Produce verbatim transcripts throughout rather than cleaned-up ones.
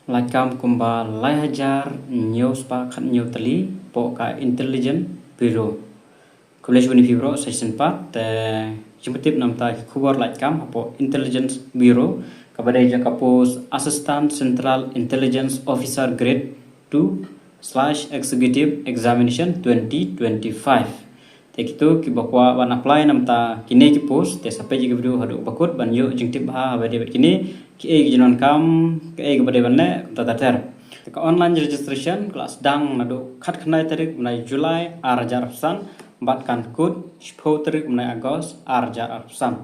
Lait kam kumba lai hajar hynñiew spah khathynñiew tylli hapoh ka Intelligence Bureau. Khublei shibun ïa phi baroh sa shisien pat, te jingpyntip namar ki khubor lait kam hapoh Intelligence Bureau, kaba dei jong ka post Assistant Central Intelligence Officer Grade two slash Executive Examination twenty twenty-five. Te kito kiba kwah ban apply namar kine ki post, te sa peit ïa ka video haduh ba kut ban ïoh jingtip bha haba dei bad kine, kiei ki jingdonkam, kiei kaba dei ban leh, kumta ter ter. Te ka online registration ka la sdang naduh khatkhyndai tarik bnai July ar hajar arphew san bad kan kut shiphew tarik bnai August ar hajar arphew san.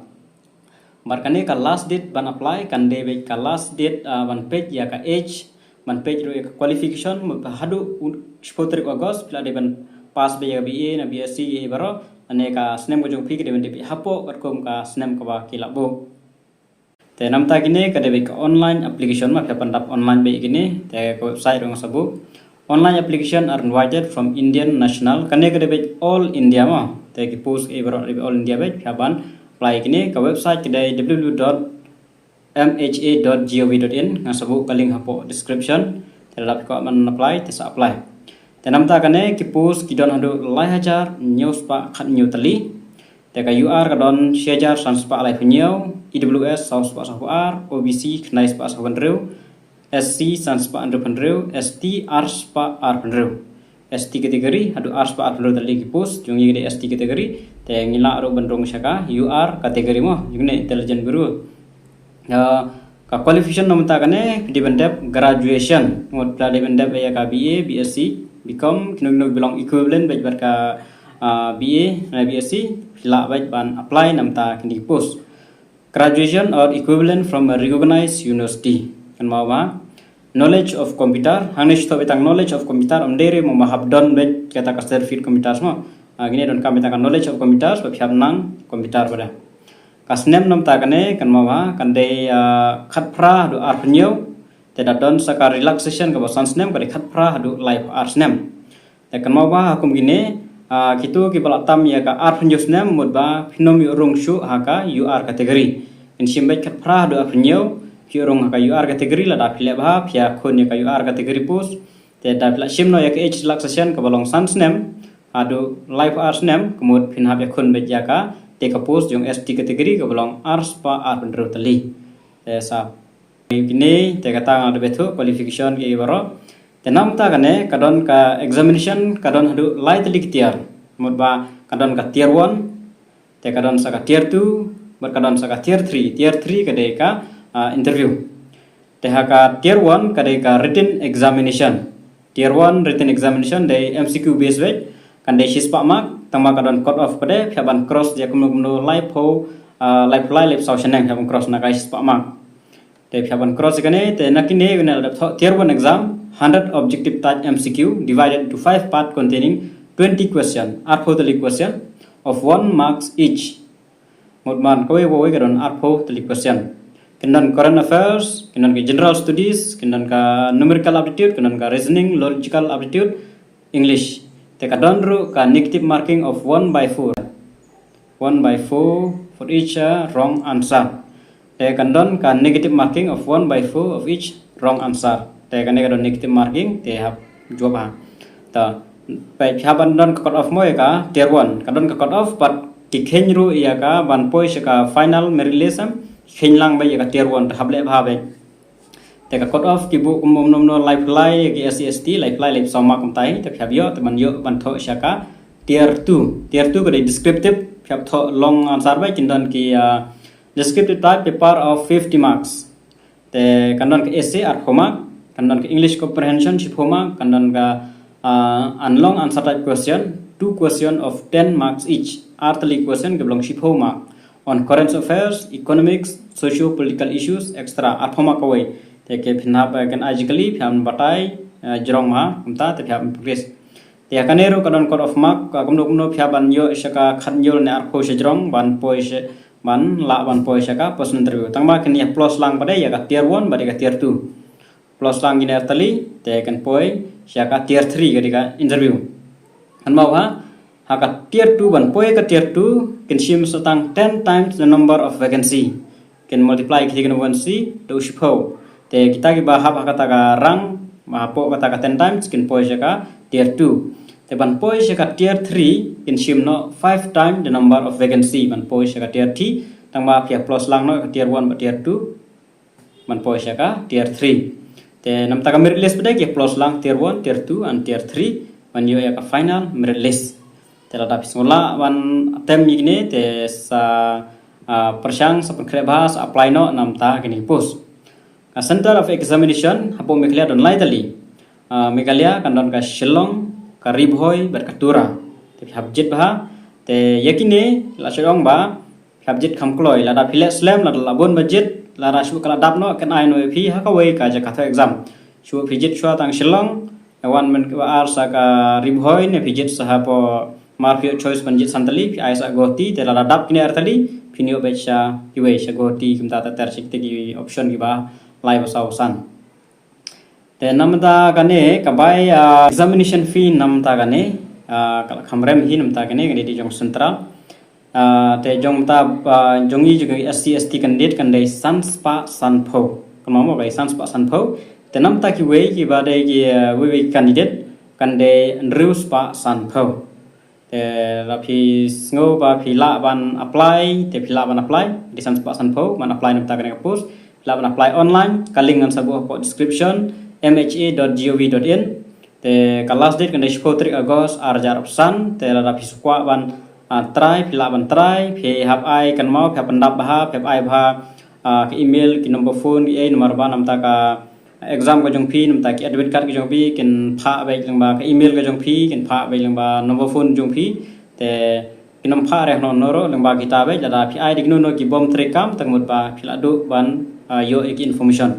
Bad kane ka last date ban apply kan dei beit ka last date, ah, ban peit ïa ka age, ban peit ruh ïa ka qualification, mut haduh u-, shiphew tarik August phi la dei ban pass beit ïa ka B A na B S C ïa baroh, lane ka snem ka jong phi ka dei ban dep hapoh katkum ka snem kaba ki la buh. Te namar kine ka dei beit ka online application, ma phi hap ban dap online beit kine, te ka website ruh nga sa buh. Online application are invited from Indian national. Kane ka dei beit all India ma. Te ki post ïa baroh dei beit all India beit, phi hap ban apply kine. Ka website ka dei W W W dot M H A dot gov dot in, nga sa buh ka link hapoh description. Te lada phi kwah ban apply, te sa apply. Te namar kane ki post ki don haduh lai hajar hynñiew spah khathynñiew tylli. Te ka U R ka don shi hajar san spah laiphew hynñiew, E W S saw spah sawphew ar, O B C khyndai spah sawphew hynriew, S C san spah hynriewphew hynriew, S T ar spah arphew hynriew. S T category haduh ar spah arphew hynriew tylli ki post, jong ngi ka dei S T category, te ngi lah ruh ban rung sha ka U R category mo, jong ngi Intelligence Bureau. Ah, ka qualification namar kane, phi dei ban dep graduation, mut phi la dei ban dep ïa ka B A, B S C, B Com, kino kino ki long equivalent beit bad ka, ah, B A, na B S C, phi lah beit ban apply namar kine ki post. Graduation or equivalent from a recognized university. Kynmaw ba, knowledge of computer, hangne shu thoh beit tang knowledge of computer, ym dei re mo ba hap don beit kata ka certificate computer mo. Ah, kine donkam beit tang ka knowledge of computer, ba phi hap nang computer beit. Ka snem namar kane, kynmaw ba, kan dei, ah, khatphra haduh arphew hynñiew, te da don sa ka relaxation kaba san snem, ka dei khatphra haduh laiphew ar snem. Te kynmaw ba ha kum kine, ah, kito kiba la tam ïa ka arphew hynñiew snem, mut ba phin ym ïoh rung shuh ha ka U R category. Kin shim beit khatphra haduh arphew hynñiew, phi ïoh rung ha ka U R category lada phi leh bha, phi ïakhun ïa ka U R category post. Te da phi la shim noh ïa ka age relaxation kaba long san snem haduh laiphew ar snem, ka mut phin hap ïakhun beit ïa ka, te ka post jong S T category kaba long ar spah arphew hynriew tylli. Te sa kine, te kata nga da bthu qualification ki baroh. Te namar kane, ka don ka examination, ka don haduh lai tylli ki tier. Mut ba ka don ka tier one, te ka don sa ka tier two, bad ka don sa ka tier three. Tier three ka dei ka, ah, interview. Te ha ka tier one ka dei ka written examination. Tier one written examination dei M C Q based beit, kan dei shispah mark, tangba ka don cut off pat de, phi hap ban cross ïa kumno kumno laiphew, ah, laiphew lai, laiphew saw shaneng, phi hap ban cross na ka shispah mark. Te phi hap ban cross ïa kane, te na kine, kane la dep thoh tier one exam, hundred objective type M C Q divided into five part containing twenty question, arphew tylli question of one marks each. Mut man kawei kawei ka don arphew tylli question. Kin don current affairs, kin don ka general studies, kin don ka numerical aptitude, kin don ka reasoning, logical aptitude, English. Te ka don ruh ka negative marking of one by four. One by four for each, uh, wrong answer. Te kan don ka negative marking of one by four of each wrong answer. Te kane ka don negative marking, te hap jubab ha. Te, phi hap ban don ka cut off mo ïa ka tier one. Ka don ka cut off, bad ki kheiñ ruh ïa ka ban poi sha ka final merit list, em, ki kheiñ lang beit ïa ka tier one, te hap leh bha beit. Te ka cut off ki buh kumno kumno, laiphew lai ki S C S T, laiphew lai, laiphew saw mark kumtai, te phi hap ïoh, te ban ïoh ban thoh sha ka tier two. Tier two ka dei descriptive, phi hap thoh long answer beit, kin don ki, ah, descriptive type paper of fifty marks. Te kan don ka essay arphew mark, kan don ka English comprehension shiphew mark, kan don ka, ah, an long answer type question, two question of ten marks each, ar tylli question kiba long shiphew mark. On current affairs, economics, socio-political issues, et cetera. Arphew mark kawei. Te ke phin hap, eh, kan article, phi hap batai, eh, jrong ma, kumta, te phi hap progress. Te ïa kane ruh ka don cut off mark, ka kumno kumno phi hap ban ïoh sha ka khathynñiew ne arphew sha jrong, ban poi sha, ban lah ban poi sha ka personal interview. Tangba kin ïa plus lang pat de ïa ka tier one, bad ïa ka tier two. Plus lang kine ar tylli, te kan poi sha ka tier three ka dei ka interview. Kynmaw ha, ha ka tier two ban poi ka tier two, kin shim sa tang ten times the number of vacancy. Kin multiply ki vacancy, da u shiphew. Te kita kiba hap ha kata ka rank, ma hapoh kata ka ten times, kin poi sha ka tier two. Te ban poi sha ka tier three, kin shim noh five time the number of vacancy ban poi sha ka tier three. Tang ba phi ïa plus lang noh ka tier one bad tier two ban poi sha ka tier three. Te namta ka merit list pat de ki plus lang tier one, tier two and tier three ban ïoh ïa ka final merit list. Te lada phi sngewlah ban attempt ïa kine te sa, ah, pyrshang, sa pynkhreh bha, sa apply noh namta kine ki post. Ka center of examination hapoh Meghalaya don lai tylli. Ah, Meghalaya kan don ka Shillong, ka Ri Bhoi bad ka Tura. Te phi hap jied bha. Te ïa kine la shu ong ba phi hap jied kham kloi, lada phi leh slem, lada la bun ba jied, lada shu ka la dap noh, kan ai noh ïa phi ha kawei ka jaka thoh exam. Shu phi jied shuwa tang Shillong, ïa wan mynta ba ar sa ka Ri Bhoi ne phi jied sa hapoh, mar phi ïoh choice ban jied san tylli, phi ai sa Guwahati, te lada dap kine ar tylli, phin ïoh beit sha kiwei, sha Guwahati, kumta ter ter shi kine ki option kiba lai ba saw ba san. Te namta kane ka bai, ah, examination fee namta kane, ah, ka la kham rem hi namta kane, kane dei jong central. Ah, te jong mynta, ah, jong ngi jong ngi S C S T candidate kan dei san spah san phew. Kan mamo ka dei san spah san phew. Te namta kiwei kiba dei ki, ah, wei wei candidate kan dei hynriew spah san phew. Te lada phi sngew ba phi lah ban apply, te phi lah ban apply, dei san spah san phew, ban apply namta kane ka post, phi lah ban apply online, ka link ngan sa buh hapoh description, M H A dot G O V dot in. Te ka last date kan dei shiphew tarik August, ar hajar arphew san, te lada phi sngewkwah ban, ah, try, phi lah ban try, phi hap ai kynmaw, phi hap pyndap bha, phi hap ai bha, ah, ka email, ki number phone, ki ei, namar ba namta ka exam ka jong phi, namta ki admit card ka jong phi, kin phah beit lyngba ka email ka jong phi, kin phah beit lyngba number phone jong phi, te kin ym phah reh noh noh ruh lyngba kita beit, lada phi ai da kino kino ki bym treikam, tang mut ba phi la duh ban, ah, ïoh ïa ki information.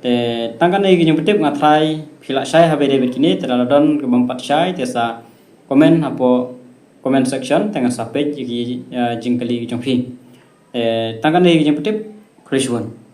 Te tang kane ki jingpyntip nga tharai phi la shai ha ba dei beit kine, te lada don ki bym pat shai, te sa comment hapoh comment section, te ngan sa peit ïa ki, ah, jingkylli ki jong phi. Te tang kane ki jingpyntip, khublei shibun.